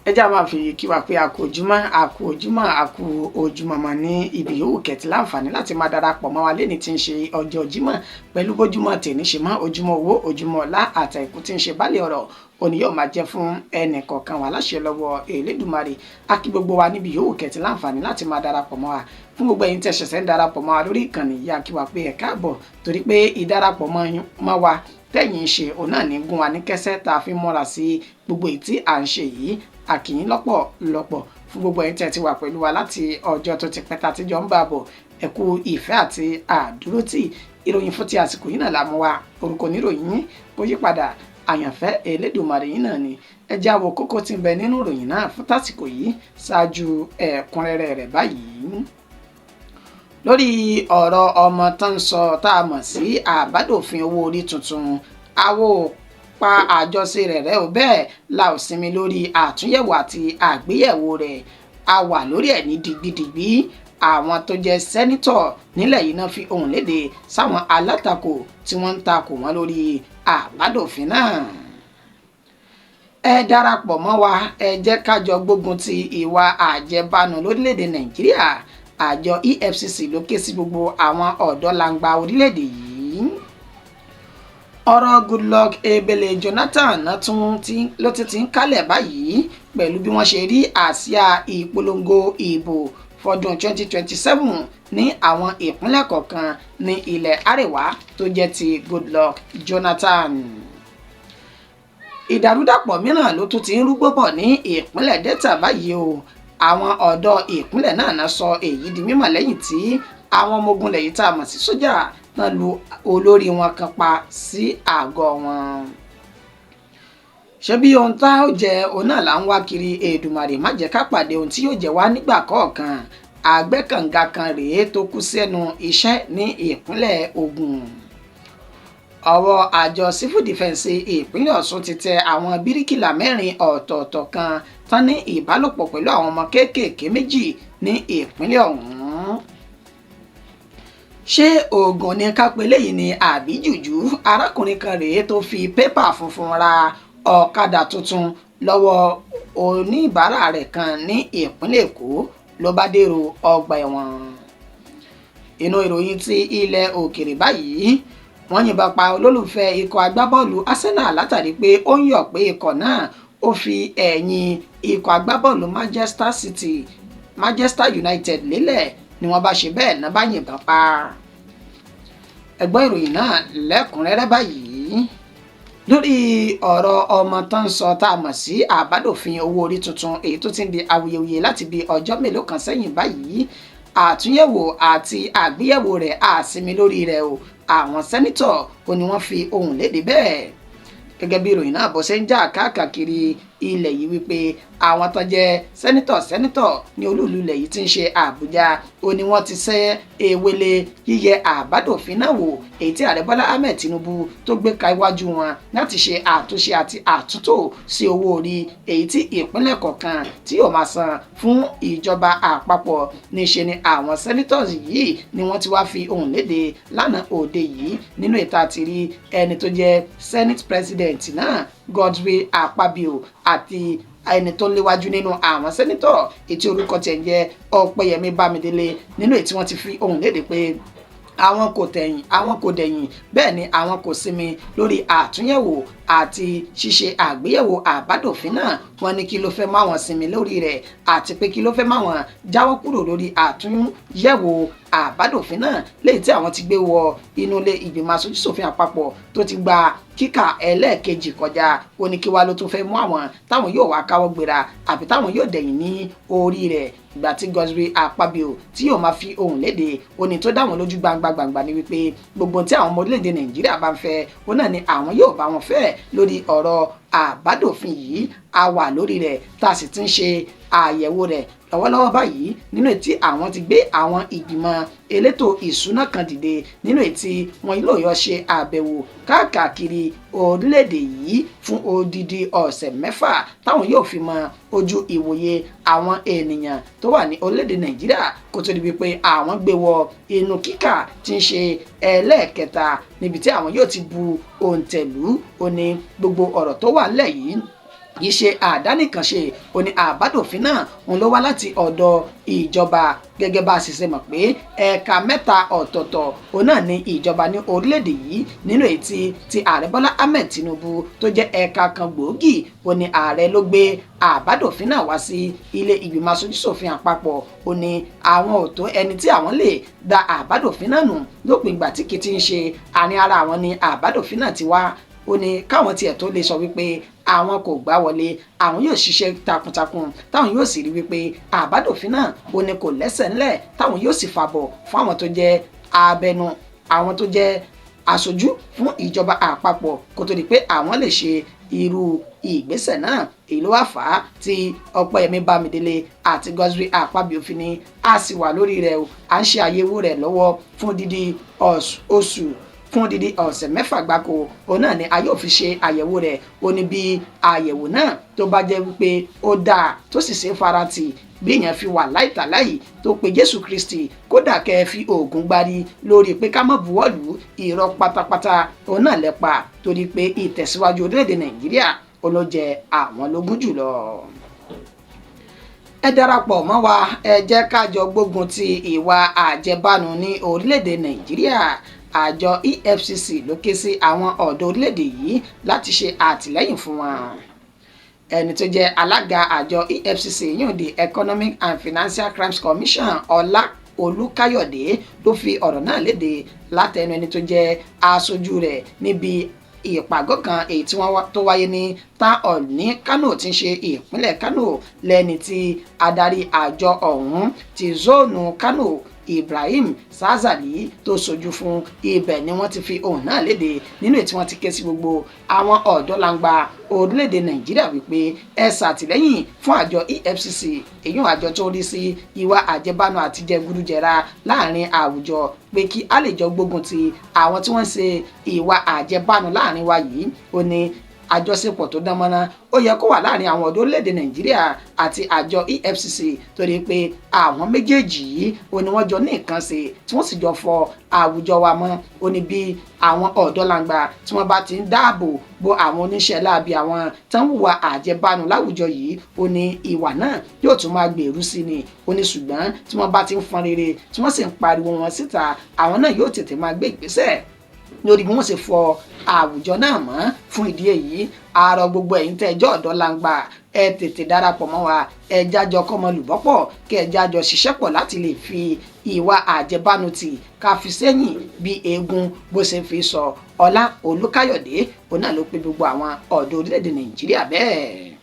Ẹ jẹ́ á máa fi kí wa pé a kú ojúmọ́, a kú ojúmọ́, a kú ojúmọmọ ní ibi yòówù kẹ́ ti láǹfààní láti máa darapọ̀ mọ́ wa lẹ́ni tí ń ṣe ọjọ́ Jímọ̀. Pẹ̀lú bójúmọ́ tèmi ṣe mọ́, ojúmọ́ owó, ojúmọ́ ọlá àtàìkú tí ń ṣe bálẹ̀ ọ̀rọ̀ òní yóò máa jẹ́ fún ẹnì kọ̀ọ̀kan wa láṣẹ lọ́wọ́ Elédùmarè. A kí gbogbo wa níbi yòówù kẹ́ ti láǹfààní láti máa darapọ̀ mọ́ wa. Fún gbogbo ẹ̀yin tẹ́ ṣẹ̀ṣẹ̀ ń darapọ̀ mọ́ wa lórí ìkànnì yìí, a kí wa pé ẹ káàbọ̀, torí pé ìdarapọ̀ mọ́ wa tẹ́yìn ń ṣe òun náà ní gún wa ní kẹ́sẹ́ tá a fi múra sí gbogbo èyí tí à ń ṣe yìí. A kí yín lọ́pọ̀lọpọ̀. Fún gbogbo ẹ̀yin tẹ́ ti wà pẹ̀lú wa láti ọjọ́ tó ti pẹ́ tá a ti jọ ń bá bọ̀, ẹ kú ìfẹ́ àti àdúrótì. Ìròyìn fún ti àsìkò yìí náà la mú wa. Orúkọ oníròyìn yín kò yí padà, Àyànfẹ́ Elédùmarè yín náà ni. Ẹ jẹ́ á wo kókó tí ń bẹ nínú ìròyìn náà fún tásìkò yìí ṣáájú ẹ̀kúnrẹ́rẹ́ rẹ̀ báyìí. Lórí ọ̀rọ̀ ọmọ tó ń sọ tá a mọ̀ sí àbádòfin owó orí tuntun, àwo pa àjọṣe rẹ̀ rẹ́ ò, bẹ́ẹ̀ la ò sinmi lórí àtúnyẹ̀wò àti àgbéyẹ̀wò rẹ̀. A wà lórí ẹ̀ ní digbidigbi. Àwọn tó jẹ́ sẹ́nítọ̀ nílẹ̀ yìí náà fi ohùn léde sáwọn alátakò tí wọ́n ń takò wọ́n lórí àbádòfin náà. Ẹ darapọ̀ mọ́ wa, ẹ jẹ́ ká jọ gbógun ti ìwà àjẹbánu lórílẹ̀‐èdè Nàìjíríà. Àjọ EFCC ló ké sí gbogbo àwọn ọ̀dọ́ langba orílẹ̀‐èdè yìí. Ọ̀rọ̀ Goodluck Ebele Jonathan tún ló ti ti ń kálẹ̀ báyìí pẹ̀lú bí wọ́n ṣe rí àsíá ìpolongo ìbò fọdún 2027 ní àwọn ìpínlẹ̀ kọ̀ọ̀kan ní ilẹ̀ Àríwá tó jẹ́ ti Goodluck Jonathan. Ìdàrúdàpọ̀ mìíràn ló tún ti ń rúgbó bọ̀ ní ìpínlẹ̀ Delta báyìí o. Àwọn ọ̀dọ́ ìpínlẹ̀ náà náà sọ èyí di mímọ̀ lẹ́yìn tí àwọn ọmọ ogun lẹ́yìn tá a mọ̀ sí sójà náà lu olórí wọn kan pa sí àgọ́ wọn. Ṣé bí ohun tá ó jẹ òun náà là ń wá kiri? Èdùmàrè má jẹ́ ká pàdé ohun tí yóò jẹ wá nígbà kọ̀ọ̀kan. Àgbẹ̀kànga kan rèé tó kú sẹ́nu iṣẹ́ ní ìpínlẹ̀ Ògùn. Ọwọ́ àjọ Civil Defence ìpínlẹ̀ Ọ̀ṣun ti tẹ àwọn bíríkìlà mẹ́rin ọ̀tọ̀ọ̀tọ̀ kan tán ní ìbálòpọ̀ pẹ̀lú àwọn ọmọ kéékèèké méjì ní ìpínlẹ̀ ọ̀hún. Ṣé oògùn ní kápẹ́ lẹ́yìn ni àbí jùjú? Arákùnrin kan rèé tó fi pépà funfun ra ọ̀kadà tuntun lọ́wọ́ oníbàárà rẹ̀ kan ní ìpínlẹ̀ Èkó, ló bá dèrò ọgbà ẹ̀wọ̀n. Inú ìròyìn ti ilẹ̀ òkèrè báyìí, wọ́n yìnbọn pa olólùfẹ́ ikọ̀ agbábọ́ọ̀lù Arsenal látàrí pé ó ń yọ̀ pé ikọ̀ náà ó fi ẹ̀yìn ikọ̀ agbábọ́ọ̀lù Manchester City, Manchester United lélẹ̀ ni wọ́n bá ṣe bẹ́ẹ̀ náà bá yìnbọn pa. Ẹ gbọ́ ìròyìn náà lẹ́kùnrẹ́rẹ́ báyìí. Lórí ọ̀rọ̀ ọmọ tó ń sọ tá a mọ̀ sí àbádòfin owó orí tuntun, èyí tó ti ń di awuyewuye láti bí ọjọ́ mélòó kan sẹ́yìn báyìí, àtúnyẹ̀wò àti àgbéyẹ̀wò rẹ̀ àsinmi lórí rẹ̀ o. Àwọn sẹ́nítọ̀ ò ní wọ́n fi ohùn léde bẹ́ẹ̀ gẹ́gẹ́ bí ìròyìn náà bó ṣe ń jà káàkiri ilẹ̀ yìí wípé àwọn tó jẹ́ sẹ́nítọ̀ ní olúùlú ilẹ̀ yìí tí ń ṣe Àbújá, ó ní wọ́n ti ṣẹ́ ewele yíyẹ àbádòfin náà wò, èyí tí ààrẹ Bọ́lá Ahmed Tinubu tó gbé ka iwájú wọn láti ṣe àtúnṣe àti àtúntò sí owó orí èyí tí ìpínlẹ̀ kọ̀ọ̀kan tí yóò máa san fún ìjọba àpapọ̀. Níṣe ni àwọn senators yìí ni wọ́n ti wá fi ohùn léde lánàá òde yìí. Nínú ìta ti rí ẹni tó jẹ́ Senate President náà, Godswill Akpabio, àti ẹni tó ń léwájú nínú àwọn sẹ́nítọ̀ ètí orúkọ tiẹ̀ ń jẹ́ Ọpẹ́yẹmí Bámidélé, nínú ètí wọ́n ti fi ohùn léde pé àwọn kò tẹ̀yìn, àwọn kò dẹ̀yìn, bẹ́ẹ̀ ni àwọn kò sinmi lórí àtúnyẹ̀wò àti ṣíṣe àgbéyẹ̀wò àbádòfin náà. Wọ́n ní kí ló fẹ́ máwọn sinmi lórí rẹ̀, àti pé kí ló fẹ́ máwọn jáwọ́ kúrò lórí àtúnyẹ̀wò àbádòfin náà léyìí tí àwọn ti gbé wọ inú ilé ìgbìmọ̀ aṣojúṣòfin àpapọ̀ tó ti gba kíkà ẹlẹ́ẹ̀kejì kọjá. Ó ní kí wá ló tún fẹ́ mú àwọn táwọn yóò wá káwọ́ gbéra àbí táwọn yóò dẹ̀yìn ní orí rẹ̀? Ìgbà tí Godswill Akpabio tí yóò máa fi ohùn léde, ó ní tó dá wọn lójú gbangba gbangba ni wípé gbogbo tí àwọn ọmọ orílẹ̀-èdè Nàìjíríà bá ń fẹ́, ó náà ni àwọn yóò bá wọn fẹ́ lórí ọ̀rọ̀ àbádòfin yìí. A wà lórí rẹ̀ tá a sì ti ń ṣe àyẹ̀wò rẹ̀ lọ́wọ́lọ́wọ́ báyìí, nínú ètí àwọn ti gbé àwọn ìgbìmọ̀ elétò ìṣúná kan dìde, nínú ètí wọn yóò yọ ṣe àbẹ̀wò káàkiri orílẹ̀-èdè yìí fún odidi ọ̀sẹ̀ 6, táwọn yóò fi mọ ojú ìwòye àwọn ènìyàn tó wà ní orílẹ̀-èdè Nàìjíríà kó tó di wípé àwọn gbé wọ inú kíkà tí ń ṣe ẹlẹ́ẹ̀kẹta, níbi tí àwọn yóò ti bu òǹtẹ̀lú. Ó ní gbogbo ọ̀rọ̀ tó wà nílẹ̀ yìí, Kì í ṣe àdánìkànṣe. Ó ní àbádòfin náà òun ló wá láti ọ̀dọ̀ ìjọba, gẹ́gẹ́ bá a sì ṣe mọ̀ pé ẹ̀ka mẹ́ta ọ̀tọ̀ọ̀tọ̀ òun náà ní ìjọba ní orílẹ̀-èdè yìí, nínú èyí tí ààrẹ Bọ́lá Ahmed Tinubu tó jẹ́ ẹ̀ka kan gbòógì. Ó ní ààrẹ ló gbé àbádòfin náà wá sí ilé ìgbìmọ̀ aṣojúṣòfin àpapọ̀. Ó ní àwọn ò tó ẹni tí àwọn lè da àbádòfin náà nù lópin ìgbà tí kì í ti ń ṣe àárín ara àwọn ní àbádòfin náà ti wá. Ó ní káwọn tiẹ̀ tó lè sọ wípé àwọn kò gbá wọlé, àwọn yóò ṣiṣẹ́ takuntakun, táwọn yóò sì rí wípé àbádòfin náà, ó ní, kò lẹ́sẹ̀ ńlẹ̀, táwọn yóò sì fàbọ̀ fún àwọn tó jẹ́ abẹnú, àwọn tó jẹ́ aṣojú fún ìjọba àpapọ̀, kó tó di pé àwọn lè ṣe irú ìgbésẹ̀ náà. Èyí ló wá fà á tí Ọpẹ́yẹmí Bámidélé àti Godswill Akpabio fi ní a sì wà lórí rẹ̀ o, à ń ṣe àyẹ̀wò rẹ̀ lọ́wọ́ fún dídí ọ̀sẹ̀ 6 gbáko. Òun náà ni a yóò fi ṣe àyẹ̀wò rẹ̀. Ó ní bí àyẹ̀wò náà tó bá jẹ́ wípé ó dáa, tó sì ṣe faratì, bí èèyàn fi wà láìtàláyì tó pe Jésù Kristi, kódà kẹ́ ẹ fi oògùn gbárí lórí pé ká má buwọ́lù, irọ́ pátápátá òun náà lẹ́pa, torí pé ìtẹ̀síwájú orílẹ̀-èdè Nàìjíríà ó ló jẹ àwọn lógún jùlọ. Ẹ darapọ̀ mọ́ wa, ẹ jẹ́ ká jọ gbógun ti ìwà àjẹbánu ní orílẹ̀-èdè Nàìjíríà. Àjọ EFCC ló ké sí àwọn ọ̀dọ́ orílẹ̀-èdè yìí láti ṣe àtìlẹ́yìn fún wọn. Ẹni tó jẹ́ alága àjọ EFCC yìí, the Economic and Financial Crimes Commission, Ọlá Olúkáyọ̀dé, ló fi ọ̀rọ̀ náà léde látẹnu ẹni tó jẹ́ aṣojú rẹ̀ níbi ìpàgọ́ kan èyí tí wọ́n tó wáyé ní Town Hall ní Kano, tí ń ṣe ìpínlẹ̀ Kano, lẹ́ni tí adarí àjọ ọ̀hún ti zone Kano, Ibrahim Sazali, tó ṣojú fún. Ibẹ̀ ni wọ́n ti fi ohùn náà léde, nínú èyí tí wọ́n ti ké sí gbogbo àwọn ọ̀dọ́ langba orílẹ̀-èdè Nàìjíríà wípé ẹ ṣàtìlẹ́yìn fún àjọ EFCC, èyí àjọ tó rí sí ìwà àjẹbánu àti jẹgúdújẹra láàrin àwùjọ, pé kí a lè jọ gbógun ti àwọn tí wọ́n ń ṣe ìwà àjẹbánu láàrin wa yìí. Ó ní àjọṣepọ̀ tó dán mọ́rán ó yẹ kó wà láàrin àwọn ọ̀dọ́ orílẹ̀-èdè Nàìjíríà àti àjọ EFCC, torí pé àwọn méjèèjì yìí, ó ní wọ́n jọ ní nǹkan ṣe, tí wọ́n sì jọ fọ àwùjọ wa mọ́. Ó ní bí àwọn ọ̀dọ́ langba tí wọ́n bá ti ń dáàbò bo àwọn oníṣẹ́ láabi, àwọn tó ń hùwà àjẹbánu láwùjọ yìí, ó ní ìwà náà yóò tún máa gbèrú sí ni. Ó ní ṣùgbọ́n tí wọ́n bá ti ń fọn rere, tí wọ́n sì ń pariwo wọn síta, àwọn náà yóò tètè máa gbé ìgbésẹ̀ lórí bí wọ́n ṣe fọ àwùjọ náà mọ́. Fún ìdí èyí, a rọ gbogbo ẹ̀yin tẹ́ ẹ jẹ́ ọ̀dọ́ langba, ẹ tètè darapọ̀ mọ́ wa, ẹ jájọ kọ́mọ lùbọ́pọ̀, kẹ́ ẹ jájọ ṣiṣẹ́ pọ̀ láti lè fi ìwà àjẹbánu tì ká fi sẹ́yìn bí eegun bó ṣe fi sọ. Ọlá Olúkáyọ̀dé òun náà ló pe gbogbo àwọn ọ̀dọ́ orílẹ̀-èdè Nàìjíríà bẹ́ẹ̀.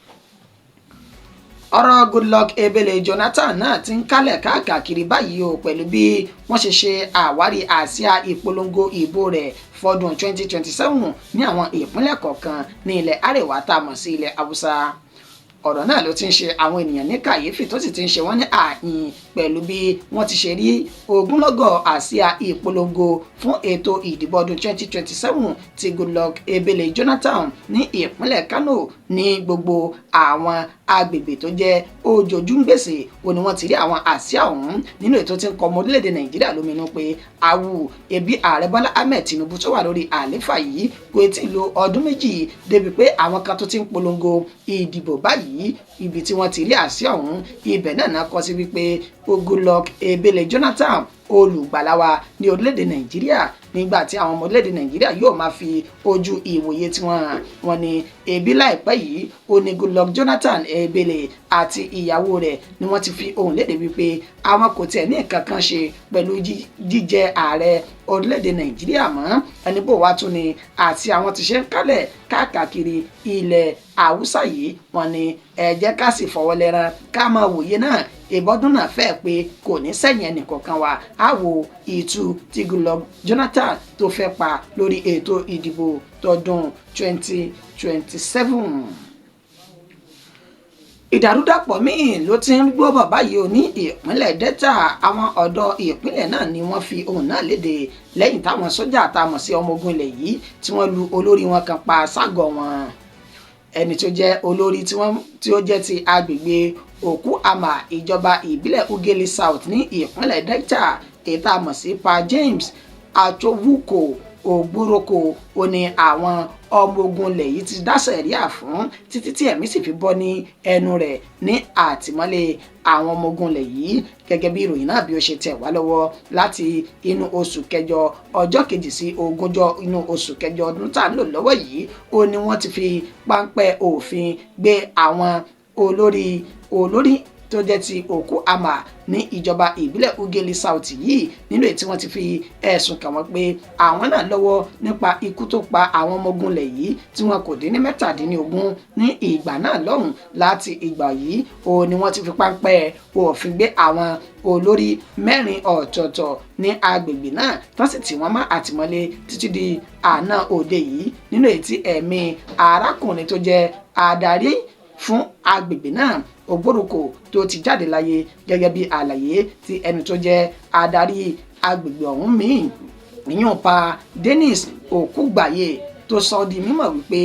Ọ̀rọ̀ Goodluck Ebele Jonathan náà ti ń kálẹ̀ káàkiri báyìí o, pẹ̀lú bí wọ́n ṣe ṣe àwárí àsíá ìpolongo ìbò rẹ̀ fọdún 2027 ní àwọn ìpínlẹ̀ kọ̀ọ̀kan ní ilẹ̀ Àríwá tá a mọ̀ sí ilẹ̀ Haúsá. Ọ̀rọ̀ náà ló ti ń ṣe àwọn ènìyàn ní kàyéfì, tó sì ti ń ṣe wọ́n ní ààyìn, pẹ̀lú bí wọ́n ti ṣe rí ogunlọ́gọ̀ àsíá ìpolongo fún ètò ìdìbò ọdún 2027 ti Goodluck Ebele Jonathan ní ìpínlẹ̀ Kano. Ní gbogbo àwọn agbègbè tó jẹ́ ojojúngbèsè ó ní wọ́n ti rí àwọn àsíá ọ̀hún, nínú ètò tí ń kọ ọmọ orílẹ̀-èdè Nàìjíríà lóminú pé awu ebi ààrẹ Bọ́lá Ahmed Tinubu tó wà lórí àléfà yìí kò tí ì lo ọdún 2 débi pé àwọn kan tó ti ń polongo ìdìbò báyìí. Ibi tí wọ́n ti rí àsíá ọ̀hún, ibẹ̀ náà náà kọ sí wípé Goodluck Ebele Jonathan, olùgbàlà wa ní orílẹ̀-èdè Nàìjíríà. Nígbà tí àwọn ọmọ orílẹ̀-èdè Nàìjíríà yóò máa fi ojú ìwòye tí wọ́n hàn, wọ́n ní ebi láìpẹ́ yìí ó ní Goodluck Jonathan Ebele àti ìyàwó rẹ̀ ni wọ́n ti fi ohùn léde wípé àwọn kò tiẹ̀ ní nǹkan kan ṣe pẹ̀lú jíjẹ ààrẹ orílẹ̀-èdè Nàìjíríà mọ́. Ẹni bò wá tún ni àti àwọn tí ṣe ń kálẹ̀ káàkiri ilẹ̀ Haúsá yìí, wọ́n ní ẹ jẹ́ ká sì fọwọ́ lẹ́rán, ká máa wòye náà. Ìbọ́dún náà fẹ́ pé kò ní sẹ́yìn ẹnìkọ̀ọ̀kan wa á wo ìtú tí Goodluck Jonathan tó fẹ́ pa lórí ètò ìdìbò tọdún 2027. Ìdàrúdàpọ̀ míì ló ti ń gbọ́ bọ̀ báyìí o ní ìpínlẹ̀ Delta. Àwọn ọ̀dọ́ ìpínlẹ̀ náà ni wọ́n fi ohùn náà léde lẹ́yìn táwọn sójà tá a mọ̀ sí ọmọ ogun ilẹ̀ yìí tí wọ́n lu olórí wọn kan pa ságọ̀ wọn. Ẹni tó jẹ́ olórí tí ó jẹ́ ti agbègbè Òkú Àmà, ìjọba ìbílẹ̀ Ughelli South ní ìpínlẹ̀ Delta, èyí tá a mọ̀ sí Pa James Achowuko. Ògbóròkò ó ní àwọn ọmọ ogun ilẹ̀ yìí ti dá sẹ̀ríà fún títí tí ẹ̀mí sì fi bọ́ ní ẹnu rẹ̀ ní àtìmọ́lé àwọn ọmọ ogun ilẹ̀ yìí. Gẹ́gẹ́ bí ìròyìn náà bí ó ṣe tẹ̀ wá lọ́wọ́ láti inú oṣù kẹjọ ọjọ́ 2 sí 20 inú oṣù kẹjọ ọdún tá à ń lò lọ́wọ́ yìí, ó ní wọ́n ti fi páńpẹ́ òfin gbé àwọn olórí tó jẹ́ ti Òkú Àmà ní ìjọba ìbílẹ̀ Ughelli South yìí, nínú èyí tí wọ́n ti fi ẹ̀sùn kàn wọ́n pé àwọn náà lọ́wọ́ nípa ikú tó pa àwọn ọmọ ogun ilẹ̀ yìí tí wọn kò dín ní 17 ní ìgbà náà lọ́hùn. Láti ìgbà yìí ó ní wọ́n ti fi páńpẹ́ òfin gbé àwọn olórí 4 ọ̀tọ̀ọ̀tọ̀ ní agbègbè náà, tán sì tì wọ́n mọ́ àtìmọ́lé títí di àná òde yìí, nínú èyí tí ẹ̀mí arákùnrin tó jẹ́ adarí fún agbègbè náà Ògbóròkò tó ti jáde láyé. Gẹ́gẹ́ bí àlàyé tí ẹni tó jẹ́ adarí agbègbè ọ̀hún míì ìyún pa Dennis Òkúgbàyè tó sọ di mímọ̀ wípé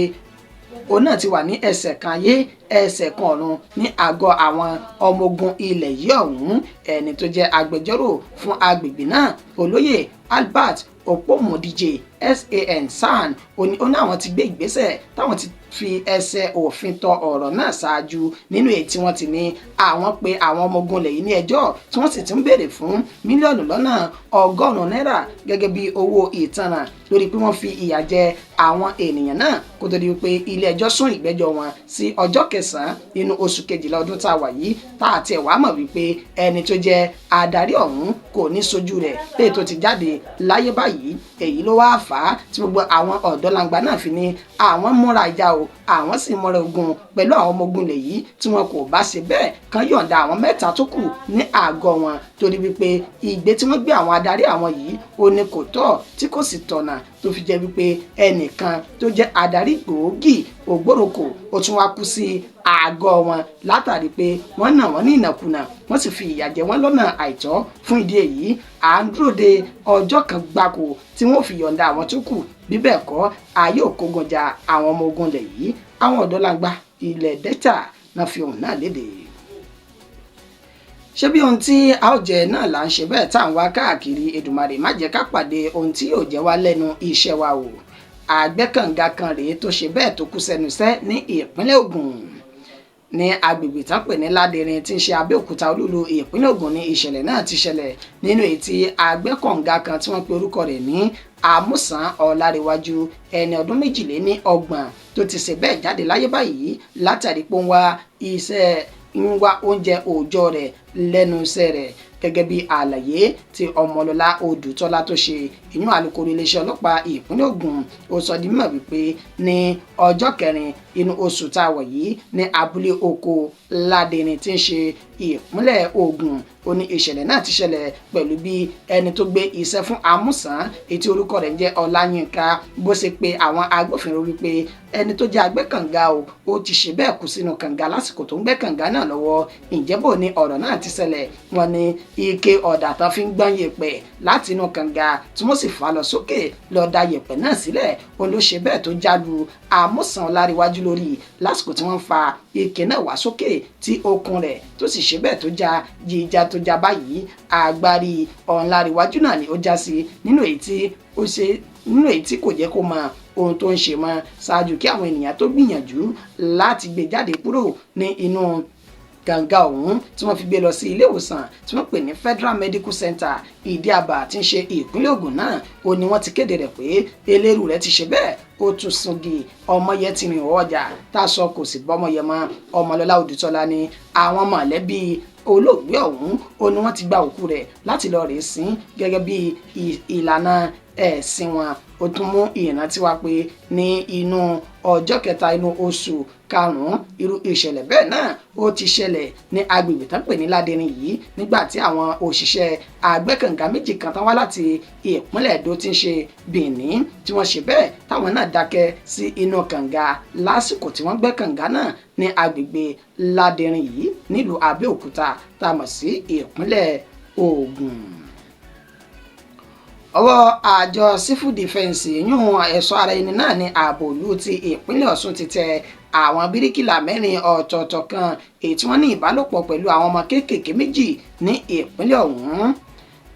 òun náà ti wà ní ẹsẹ̀ kan ayé ẹsẹ̀ kan ọ̀run ní àgọ́ àwọn ọmọ ogun ilẹ̀ yìí ọ̀hún. Ẹni tó jẹ́ agbẹjọ́rò fún agbègbè náà, olóyè Albert Òpómọdíje SAN SAN, ó ní àwọn ti gbé ìgbésẹ̀ táwọn ti fi ẹsẹ̀ òfin tọ ọ̀rọ̀ náà ṣáájú, nínú èyí tí wọ́n ti ní àwọn pé àwọn ọmọ ogun ilẹ̀ yìí ní ẹjọ́, tí wọ́n sì ti ń béèrè fún 100 mílíọ̀nù náírà gẹ́gẹ́ bí owó ìtanràn lórí pé wọ́n fi ìyà jẹ àwọn ènìyàn náà, kó tó di wípé ilé ẹjọ́ sún ìgbẹ́jọ́ wọn sí ọjọ́ 9 nínú oṣù kejìlá ọdún tá a wà yìí. Tá a tiẹ̀ wá mọ̀ wípé ẹni tó jẹ́ adarí ọ̀hún kò ní sojú rẹ̀ léyìí tó ti jáde láyé báyìí. Èyí ló wáá fà á tí gbogbo àwọn ọ̀dọ́langba náà fi ní àwọn múra ìjà o, àwọn sì múra ogun pẹ̀lú àwọn ọmọ ogun lèyí tí wọn kò bá ṣe bẹ́ẹ̀ kán yọ̀ǹda àwọn 3 tó kù ní àgọ́ wọn, torí wípé ìgbé tí wọ́n gbé àwọn adarí àwọn yìí ó ní kò tọ́ tí kò sì tọ̀nà, tó fi jẹ́ wípé ẹnìkan tó jẹ́ adarí gbòógì Ògbóròkò ó tún wá kú sí àgọ́ wọn látàrí pé wọ́n nà wọ́n ní ìnàkúnà, wọ́n sì fi ìyà jẹ wọ́n lọ́nà àìtọ́. Fún ìdí èyí, à ń dúró de ọjọ́ kan gbáko tí wọ́n fi yọ̀ǹda àwọn tó kù, bí bẹ́ẹ̀ kọ́ ayé òkógun ja àwọn ọmọ ogun ilẹ̀ yìí. Àwọn ọ̀dọ́langba ilẹ̀ Delta náà fi ohùn náà léde. Ṣé bí ohun tí a ó jẹ náà là ń ṣe bẹ́ẹ̀ tá à ń wá káàkiri? Èdùmàrè má jẹ́ ká pàdé ohun tí yóò jẹ wá lẹ́nu iṣẹ́ wa o. Àgbẹ̀kànga kan rèé tó ṣe bẹ́ẹ̀ tó kú sẹ́nu iṣẹ́ ní ìpínlẹ̀ Ògùn, ní agbègbè tán pè ní Ládẹrin tí ń ṣe Abẹ́òkúta, olúlu ìpínlẹ̀ Ògùn ní ìṣẹ̀lẹ̀ náà ti ṣẹlẹ̀, nínú èyí tí àgbẹ̀kànga kan tí wọ́n pe orúkọ rẹ̀ ní Àmúsàn Ọlárẹ̀wájú, ẹni ọdún 32, tó ti ṣe bẹ́ẹ̀ jáde láyé báyìí látàrí pé ó ń wá iṣẹ́ ń wá oúnjẹ òòjọ́ rẹ̀ lẹ́nu iṣẹ́ rẹ̀. Gẹ́gẹ́ bí àlàyé tí Ọmọlọ́lá Odùtọ́lá tó ṣe, ìyún alukoro iléeṣẹ́ ọlọ́pàá ìpínlẹ̀ Ògùn, ó sọ di mímọ̀ wípé ní ọjọ́ 4 inú oṣù tá a wà yìí ní abúlé oko Ládẹrin tí ń ṣe ìpínlẹ̀ Ògùn, ó ní ìṣẹ̀lẹ̀ náà ti ṣẹlẹ̀ pẹ̀lú bí ẹni tó gbé iṣẹ́ fún Àmúsàn, ètí orúkọ rẹ̀ ń jẹ́ Ọláyínká, bó ṣe pé àwọn agbófinró wípé ẹni tó jẹ́ agbẹ́kànga o, ó ti ṣe bẹ́ẹ̀ kú sínú kànga lásìkò tó ń gbẹ́ kànga náà lọ́wọ́. Ǹjẹ́ bò ní ọ̀rọ̀ náà ti ṣẹlẹ̀? Wọ́n ní ike ọ̀dà tán fi ń gbọ́n yẹ̀pẹ̀ láti inú kànga tí wọ́n sì fà lọ sókè lọ da yẹ̀pẹ̀ náà sílẹ̀, òun ló ṣe bẹ́ẹ̀ tó jálu Àmúsàn Ọláríwájú lórí lásìkò tí wọ́n ń fa ike náà wá sókè, tí okùn rẹ̀ tó sì ṣe bẹ́ẹ̀ tó já jíjà tó já báyìí. Agbárí Ọláríwájú náà ni ó já sí, nínú èyí tí ó ṣe nínú èyí tí kò jẹ́ kó mọ ohun tó ń ṣe mọ́ ṣáájú kí àwọn ènìyàn tó gbìyànjú láti gbé jáde kúrò ní inú kànga ọ̀hún, tí wọ́n fi gbé lọ sí ilé ìwòsàn tí wọ́n pè ní Federal Medical Center Ìdí-Àbà tí ń ṣe ìpínlẹ̀ Ògùn náà. Ó ní wọ́n ti kéde rẹ̀ pé eléru rẹ̀ ti ṣe bẹ́ẹ̀ ó tún sungi ọmọyẹ ti rìn ọjà tá a sọ kò sì bọ́mọyẹ mọ́. Ọmọlọ́lá Odùtọ́lá ní àwọn mọ̀lẹ́bí olóògbé ọ̀hún ó ní wọ́n ti gba òkú rẹ̀ láti lọ rèé sin gẹ́gẹ́ bí ìlànà ẹ̀sìn wọn. Ó tún mú ìrántí wá pé ní inú ọjọ́ 3 inú oṣù karùn-ún, irú ìṣẹ̀lẹ̀ bẹ́ẹ̀ náà ó ti ṣẹlẹ̀ ní agbègbè tán pè ní Ládẹrin yìí, nígbà tí àwọn òṣìṣẹ́ àgbẹ̀kànga méjì kan tán wá láti ìpínlẹ̀ Èdó tí ń ṣe Benin, tí wọ́n ṣe bẹ́ẹ̀ táwọn náà dákẹ́ sí inú kànga lásìkò tí wọ́n gbẹ́ kànga náà ní agbègbè Ládẹrin yìí nílùú Abẹ́òkúta tá a mọ̀ sí ìpínlẹ̀ Ògùn. Ọwọ́ àjọ civil defence, yún ẹ̀ṣọ́ ara ẹni náà ní ààbò ìlú ti ìpínlẹ̀ Ọ̀ṣun, ti tẹ àwọn bíríkìlà 4 ọ̀tọ̀ọ̀tọ̀ kan èyí tí wọ́n ní ìbálòpọ̀ pẹ̀lú àwọn ọmọ kéékèèké méjì ní ìpínlẹ̀ ọ̀hún.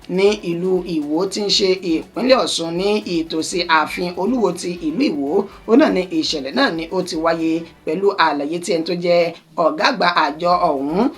Ní ìlú Ìwó tí ń ṣe ìpínlẹ̀ Ọ̀ṣun, ní ìtòsí ààfin Olúwo ti ìlú Ìwó, ó náà ní ìṣẹ̀lẹ̀ náà ni ó ti wáyé, pẹ̀lú àlàyé tí ẹni tó jẹ́ ọ̀gá àgbà àjọ ọ̀hún,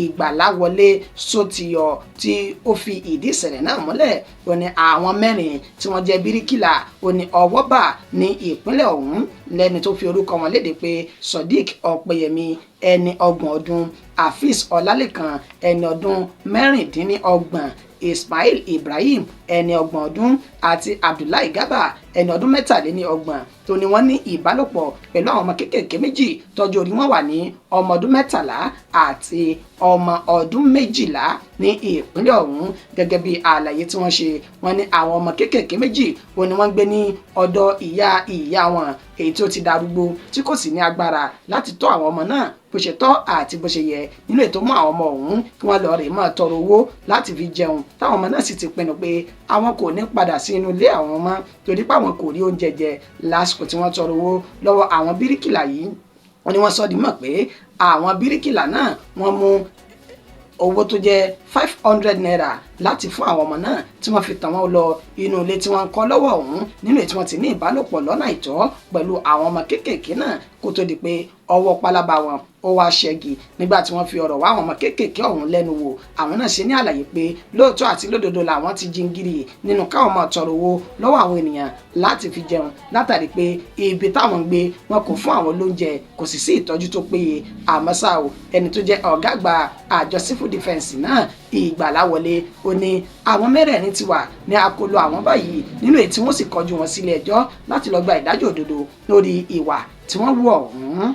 Ìgbàláwọlé Sótìyọ, tí ó fi ìdí ìṣẹ̀lẹ̀ náà múlẹ̀. Ó ní àwọn 4 tí wọ́n jẹ́ bíríkìlà ó ní ọwọ́ bà ní ìpínlẹ̀ ọ̀hún, lẹ́ni tó fi orúkọ wọn léde pé Sodiq Ọpẹ́yẹmí, ẹni 30 ọdún, Afeez Ọlálẹ́kan, ẹni ọdún 36, Ismail Ibrahim, ẹni 30 ọdún, àti Abdullahi Garba, ẹni ọdún 33, tó ní wọ́n ní ìbálòpọ̀ pẹ̀lú àwọn ọmọ kéékèèké 2 tọ́jú orí wọn wà ní ọmọ ọdún 13 àti ọmọ ọdún 12 ní ìpínlẹ̀ ọ̀hún. Gẹ́gẹ́ bí àlàyé tí wọ́n ṣe, wọ́n ní àwọn ọmọ kéékèèké 2 ó ní wọ́n gbé ní ọ̀dọ̀ ìyá ìyá wọn, èyí tí ó ti darúgbó tí kò sì ní agbára láti tọ́ àwọn ọmọ náà bó ṣe tọ́ àti bó ṣe yẹ, nínú ètò mú àwọn ọmọ ọ̀hún kí wọ́n lọ rè máa tọrọ owó láti fi jẹun, táwọn ọmọ náà sì ti pinnu pé àwọn kò ní padà sí inú ilé àwọn mọ́, torí pé àwọn kò rí oúnjẹ jẹ lásìkò tí wọ́n tọrọ owó lọ́wọ́ àwọn bíríkìlà yìí. Wọ́n ní wọ́n sọ di mọ̀ pé àwọn bíríkìlà náà wọ́n mú owó tó jẹ́ 500 naira láti fún àwọn ọmọ náà, tí wọ́n fi tàn wọ́n lọ inú ilé tí wọ́n ń kọ́ lọ́wọ́ ọ̀hún, nínú èyí tí wọ́n ti ní ìbálòpọ̀ lọ́nà àìtọ́ pẹ̀lú àwọn ọmọ kéékèèké náà, kó tó di pé ọwọ́ pálábá wọn ó wá ṣẹ́gi. Nígbà tí wọ́n fi ọ̀rọ̀ wá àwọn ọmọ kéékèèké ọ̀hún lẹ́nu wò, àwọn náà ṣe ní àlàyé pé lóòótọ́ àti lódodo làwọn ti jingiri nínú káwọn máa tọrọ owó lọ́wọ́ àwọn ènìyàn láti fi jẹun, látàrí pé ibi táwọn ń gbé wọn kò fún àwọn lóúnjẹ, kò sì sí ìtọ́jú tó péye. Àmọ́ ṣá o, ẹni tó jẹ́ ọ̀gá àgbà àjọ civil defence náà, Ìgbàláwọlé, ó ní àwọn mẹ́rẹ̀ẹ̀rin ti wà ní akóló àwọn báyìí, nínú èyí tí wọ́n sì kọjú wọn sílé ẹjọ́ láti lọ gba ìdájọ́ òdodo lórí ìwà tí wọ́n wù ọ̀hún.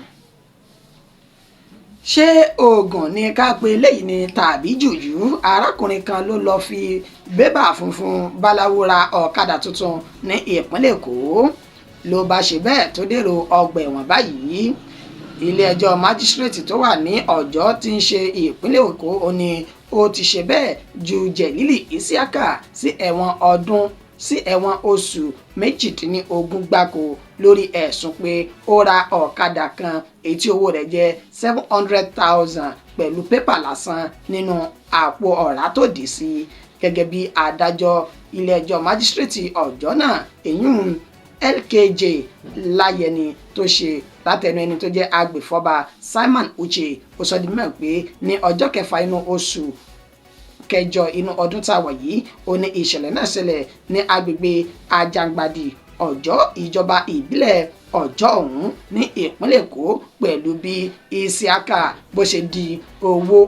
Ṣé oògùn ni ká pe eléyìí ni tàbí jùjú? Arákùnrin kan ló lọ́ọ́ fi bébà funfun báláwo ra ọ̀kadà tuntun ní ìpínlẹ̀ Èkó, ló bá ṣe bẹ́ẹ̀ tó dèrò ọgbà ẹ̀wọ̀n báyìí. Ilé-ẹjọ́ májísrèètì tó wà ní Ọjọ́ tí ń ṣe ìpínlẹ̀ Èkó ó ní ó ti ṣe bẹ́ẹ̀ ju Jẹ̀lílì Isiaka sí ẹ̀wọ̀n ọdún sí ẹ̀wọ̀n oṣù 18 gbáko lórí ẹ̀sùn pé ó ra ọ̀kadà kan èyí tí owó rẹ̀ jẹ́ 700,000 pẹ̀lú pépà lásán nínú àpò ọ̀rá tó dì sí. Gẹ́gẹ́ bí adájọ́ ilé-ẹjọ́ májísrèètì Ọjọ́ náà, èyún LKJ Láyẹni, tó ṣe látẹnu ẹni tó jẹ́ agbèfọ́ba Simon Uche, ó sọ di mímọ̀ pé ní ọjọ́ kẹfà inú oṣù kẹjọ inú ọdún tá a wà yìí, ó ní ìṣẹ̀lẹ̀ náà ṣẹlẹ̀ ní agbègbè Ajangbadi Ọjọ́, ìjọba ìbílẹ̀ Ọjọ́ ọ̀hún ní ìpínlẹ̀ Èkó, pẹ̀lú bí Isiaka bó ṣe di owó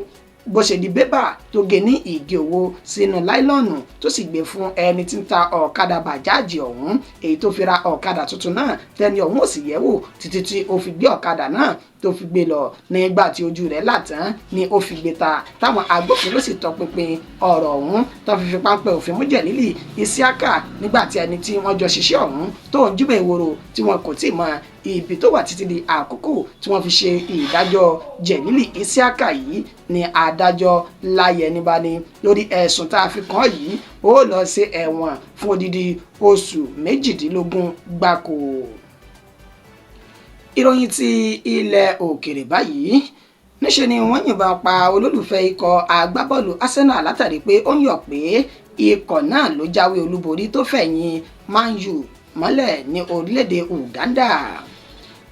bó ṣe di bébà tó gé ní ìgé owó sínú láìlọ́ọ̀nù tó sì gbé fún ẹni tí ń ta ọ̀kadà bàjáàjì ọ̀hún, èyí tó fi ra ọ̀kadà tuntun náà, tẹ́ni ọ̀hún ò sì yẹ̀ wò títí tí ó fi gbé ọ̀kadà náà tó fi gbé lọ. Nígbà tí ojú rẹ̀ là tán ni ó fi gbé ta, táwọn agbófinró sì tọpinpin ọ̀rọ̀ ọ̀hún tó fi fi páńpẹ́ òfin mú Jẹ̀lílì Isiaka, nígbà tí ẹni tí wọ́n jọ ṣiṣẹ́ ọ̀hún tó ń júbẹ̀ ìwòrò tí wọn kò tí ì mọ ibi tó wà títí di àkókò tí wọ́n fi ṣe ìdájọ́ Jẹ̀lílì Isiaka yìí. Ni adájọ́ Láyẹni bá ní lórí ẹ̀sùn tá a fi kàn yìí, ó lọ sí ẹ̀wọ̀n fún odidi oṣù 18 gbáko. Ìròyìn ti ilẹ̀ òkèrè báyìí. Níṣe ni wọ́n yìnbọn pa olólùfẹ́ ikọ̀ agbábọ́ọ̀lù Arsenal látàrí pé ó ń yọ̀ pé ikọ̀ náà ló jáwé olúborí tó fẹ̀yìn Man U mọ́lẹ̀ ní orílẹ̀-èdè Uganda.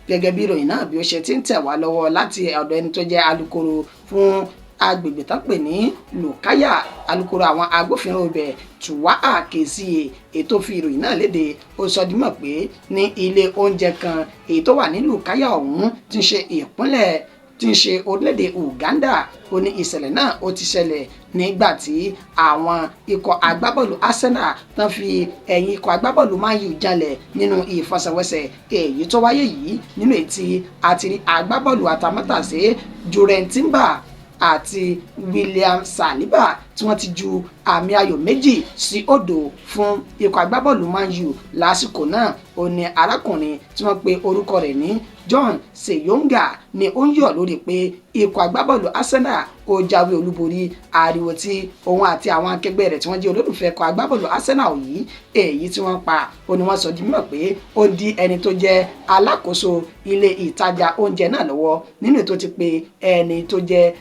Gẹ́gẹ́ bí ìròyìn náà bí ó ṣe ti ń tẹ̀ wá lọ́wọ́ láti ọ̀dọ̀ ẹni tó jẹ́ alukoro fún agbègbè tán pè ní Lukaya, alukoro àwọn agbófinró ibẹ̀, Tuwaa Kezie, ètò fi ìròyìn náà léde, ó sọ di mọ̀ pé ní ilé oúnjẹ kan èyí tó wà ní Lukaya ọ̀hún tí ń ṣe ìpínlẹ̀ tí ń ṣe orílẹ̀-èdè Uganda, ó ní ìṣẹ̀lẹ̀ náà ó ti ṣẹlẹ̀ nígbà tí àwọn ikọ̀ agbábọ́ọ̀lù Arsenal tán fi ẹ̀yìn ikọ̀ agbábọ́ọ̀lù Man U jalẹ̀ nínú ìfọsẹ̀wọnsẹ̀ èyí tó wáyé yìí, nínú ètí àti agbábọ́ọ̀lù àtàmátàsé Jurriën Timber àti William Saliba tí wọ́n ti ju àmì ayò 2-0 fún ikọ̀ agbábọ́ọ̀lù Man U lásìkò náà. Ó ní arákùnrin tí wọ́n pe orúkọ rẹ̀ ní John Seyonga ni ó ń yọ̀ lórí pé ikọ̀ agbábọ́ọ̀lù Arsenal ó jáwé olúborí. Ariwo tí òun àti àwọn akẹgbẹ́ rẹ̀ tí wọ́n jẹ́ olólùfẹ́ ikọ̀ agbábọ́ọ̀lù Arsenal yìí èyí tí wọ́n pa, ó ní wọ́n sọ di mímọ̀ pé ó di ẹni tó jẹ́ alákòóso ilé ìtajà oúnjẹ náà lọ́wọ́, nínú ètò ti pé ẹni tó jẹ́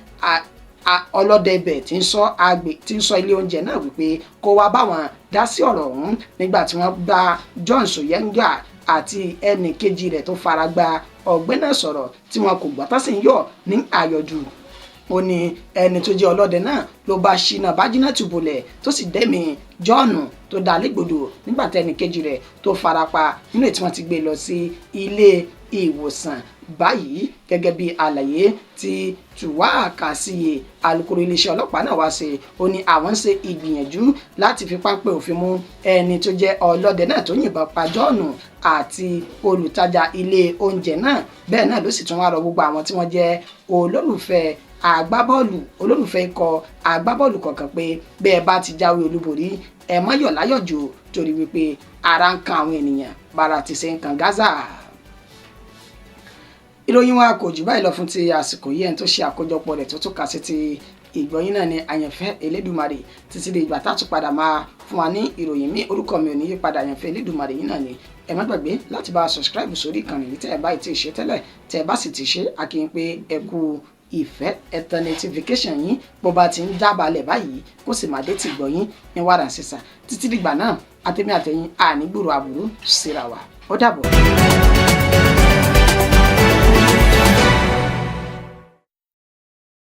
Ọlọ́dẹ ibẹ̀ tí ń ṣọ́ agbè tí ń ṣọ́ ilé oúnjẹ náà wípé kó wá báwọn dá sí ọ̀rọ̀ ọ̀hún. Nígbà tí wọ́n bá John Soyenga àti ẹnì kejì rẹ̀ tó fara gba ọgbẹ́ náà sọ̀rọ̀, tí wọn kò gbọ́, tán sì ń yọ̀ ní àyọ̀jù, ó ní ẹni tó jẹ́ ọlọ́dẹ náà ló bá ṣínà bájínà tùbọ̀lẹ̀ tó sì dẹ́mi John tó dá légbodò, nígbà tẹ́ni kejì rẹ̀ tó farapa nínú ètí wọ́n ti gbé lọ sí ilé ìwòsàn báyìí. Gẹ́gẹ́ bí àlàyé tí Tùwákàsíyè, alukoro iléeṣẹ́ ọlọ́pàá náà wá ṣe, ó ní àwọn ń ṣe ìgbìyànjú láti fi páńpẹ́ òfin mú ẹni tó jẹ́ ọlọ́dẹ náà tó yìnbọn pa John àti olùtajà ilé oúnjẹ náà. Bẹ́ẹ̀ náà ló sì tún wá rọ gbogbo àwọn tí wọ́n jẹ́ olólùfẹ́ agbábọ́ọ̀lù, olólùfẹ́ ikọ̀ agbábọ́ọ̀lù kọ̀ọ̀kan pé bẹ́ẹ̀ bá ti jáwé olúborí, ẹ má yọ̀ láyọ̀jù, torí wípé ara ń kan àwọn ènìyàn bára ti ṣe ń kan Gaza. Ìròyìn wa kò jù báyìí lọ fún ti àsìkò yìí. Ẹni tó ṣe àkójọpọ̀ rẹ̀ tó tún kà sí ti ìgbọ́yìn náà ni Àyànfẹ́ Elédùmarè. Títí di ìgbà tá a tún padà máa fún wa ní ìròyìn mi, orúkọ mi ò ní yípadà, Àyànfẹ́ Elédùmarè yìí náà ni. Ẹ má gbàgbé láti bá a subscribe sórí ìkànnì yìí tẹ́ ẹ bá ti ṣe tẹ́lẹ̀. Tẹ́ ẹ bá sì ti ṣe, a kí n pé ẹ kú ìfẹ́. Ẹ tan notification yín bó bá ti ń dábàálẹ̀ báyìí, kó sì máa dé tìgbọ́ yín ní wàrà sísà. Títí dìgbà náà, àtẹ̀mí àtẹ̀yìn àní gbúrò àbúrú síra wa. Ó dàbọ̀.